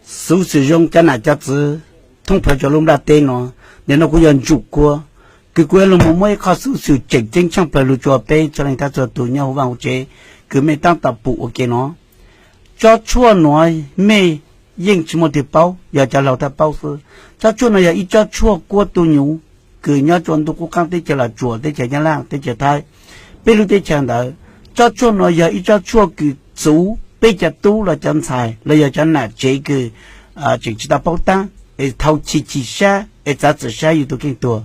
xuv xwm zoo cov nam cov txwv thoob plaws rua lub nplaj teb no. Nim no kuv yog Ntsuj Kuab, kws kuv yuav lug moog muab ib qho xuv xwm tseem ceeb tshaaj plawg lug rua peb txhua leej thab txhua tug nyob huv vaaj huv tsev, kws mej taab tom pum ua ke no. Tsob tshuaj nuav mej yeej tsi muaj tug paub, yog cov laug thaj paub xwb. Tsob tshuaj no yog ib tsob tshuaj kuab tug nyuv kws nyob rua ntuj qub qaab teb chaws Los Tsuas, teb chaws Nyab Laj, teb chaws Thaib, peb lub teb chaws ntawd. Tsob tshuaj no yog ib tsob tshuaj kws txuv peb cov tub los cov ntxhais los yog cov nam tsev kws tseem tsi tau paub taab es thau chim chim sab es txav txim sab yug tug kheej tuag.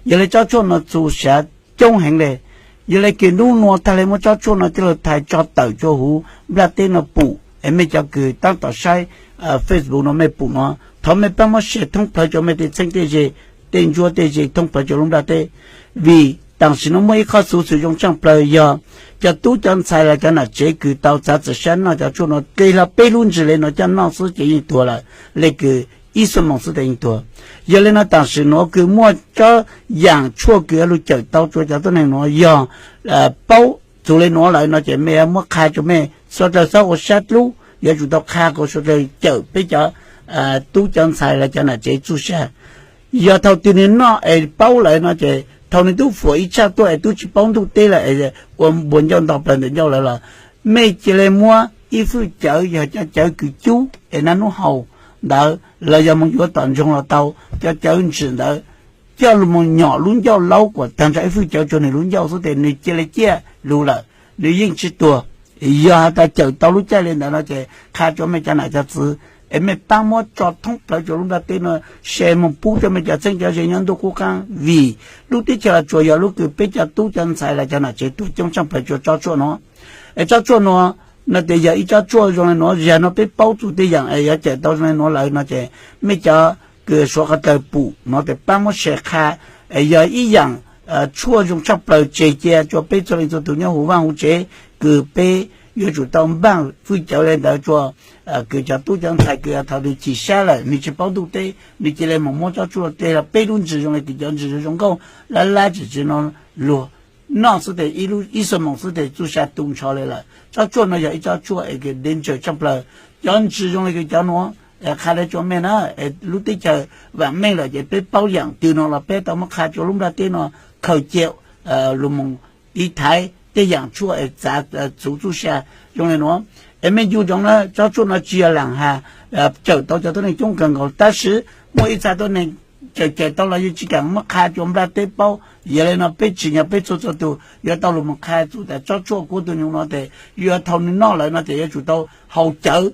Yog le tsob tshuaj no txu sav coob heev le. Yog le kws nub nua thaaj le muab tsob tshuaj no coj lug thais tso tawm rua huv nplaj teb no pum es mej cov kws taab tom saib Facebook no mej pum no, thov mej paab muab share thoob plawg rua mej tej txheeb tej ze, tej ntsuab tej ze thoob plawg rua lub nplaj teb. Vim taam sim no muaj ib qho xuv xwm zoo tshaaj plawg yog cov tub cov ntxhais los cov nam tsev kws tau txav txim sab noj cov tshuaj no, dle hlo peb lub ntsws le no coj noj xwb ces yeej tuag lawm, le kws ib xuab moos xwb tes yeej tuag. Yog le no taam sim nuav kws muaj tsob yaam tshuaj kws yuav lug cawm tau rua cov tuab neeg nuav yog paub txug le nuav lawm no ces mej yuav muab qha rua mej suav dlawg txhob ua sab dlub, yuav tsum tau qha kom suav dlawg cawm peb cov tub cov ntxhais los cov nam tsev txuj sa. Yog thaum twg nwg noj es paub lawm no ces thaum nwg tub fuam ib tshaj tuaj es tub tsi paub ntuj teb lawm es ua npua ncauj ntog plawg ntawm ncauj lawm los mej cia le muab ib fwj cawv yog cov cawv kws cub es naj nub haus ntawd los yog moog yuav tom ntsoog los tau, cov cawv ntsim ntawd coj lug moog nyom lub ncauj laub kuas taag nrho ib fwj cawv rua nwg lub ncauj xwb tes nwg cia le ciaj lug lawm, nwg yeej tsi tuag. Yog has tas cawm tau lub caij le ntawd no ces qha rua mej cov nam cov txwv es mej paab muab tso thoob plawg rua lub nplaj teb no, share moog pub rua mej cov txheeb cov ze nyob ntuj qub qaab, vim lub teb chaws Los Tsuas yog lub kws peb cov tub cov ntxhais los cov nam tsev tuag coob tshaaj plawg rua tsob tshuaj nuav. Es tsob tshuaj nuav no tes yog ib tsob tshuaj zoo le nuav, zag no peb paub txug tej yaam es yuav cawm tau zoo le nuav lawm no ces mej cov kws suav qhov dlawg pum no tes paab muab share qha es yog ib yaam tshuaj zoo tshaaj plawg tseg cia rua peb txhua leej txhua tug nyob huv vaaj huv tsev kws peb yuav tsum tau npaaj fwj cawv le ntawd rua kws cov tub cov ntxhais kws thaum nwg chim sab lawm nwg tsi paub ntuj teb nwg cia le moog muab tsob tshuaj dle hlo peb lub ntsws zoo le kws cov ntsws zoo zoo nkauj lab lab tsim tsi no luag noj xwb tes ib xuab moos xwb tes txuj sa tu nrho le lawm. Tsob tshuaj no yog ib tsob tshuaj es kws danger tshaaj plawg. Cov ntsws zoo le kws cov nuav qha le rua mej na, es lub teb chaws vaam meej lawm ces peb paub yaam twg no los peb tau muab qha rua lub nplaj teb no khaws cia lug moog tiv thaiv tej yaam tshuaj es txav txuv txuj sa zoo le nuav. Es mej ncu ntsoov na, tsob tshuaj no tsi yog laam has cawm tau cov tuab neeg coob kawg nkaus tab sis muaj ib txha tuab neeg cawm cawm tau los yeej tsi kaam muab qha rua nplaj teb paub. Yog le no peb tsim nyog peb txhua txhua tug yuav tau lug moog qha txug tas tsob tshuaj kuab tug nyuv no tes yuav thaum nwg noj lawm no tes yuav tsum tau haus cawv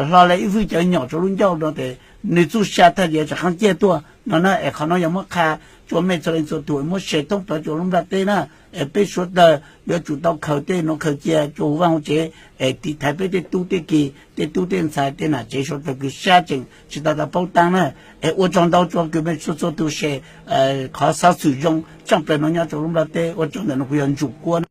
hlo le ib fwj cawv nyom rua lub ncauj no tes nwg txuj sa thaj yeej tsam qaab ciaj tuaj no na. Es qhov no yog muab qha rua mej txhua leej txhua tug muab share thoob plawg rua lub nplaj teb na, es peb suav dlawg yuav tsum tau khaws tej nuav khaws cia rua huv vaaj huv tsev es tiv thaiv peb tej tub tej ki, tej tub tej ntxhais tej nam tsev suav dlawg kws sab tseem tsi tau tau paub taab na. Es ua tsaug ntau rua kws mej txhua txhua tug share qhov xuv xwm zoo tshaaj plawg no nyob rua lub nplaj teb. Ua tsaug ntawm no kuv yog Ntsuj Kuab.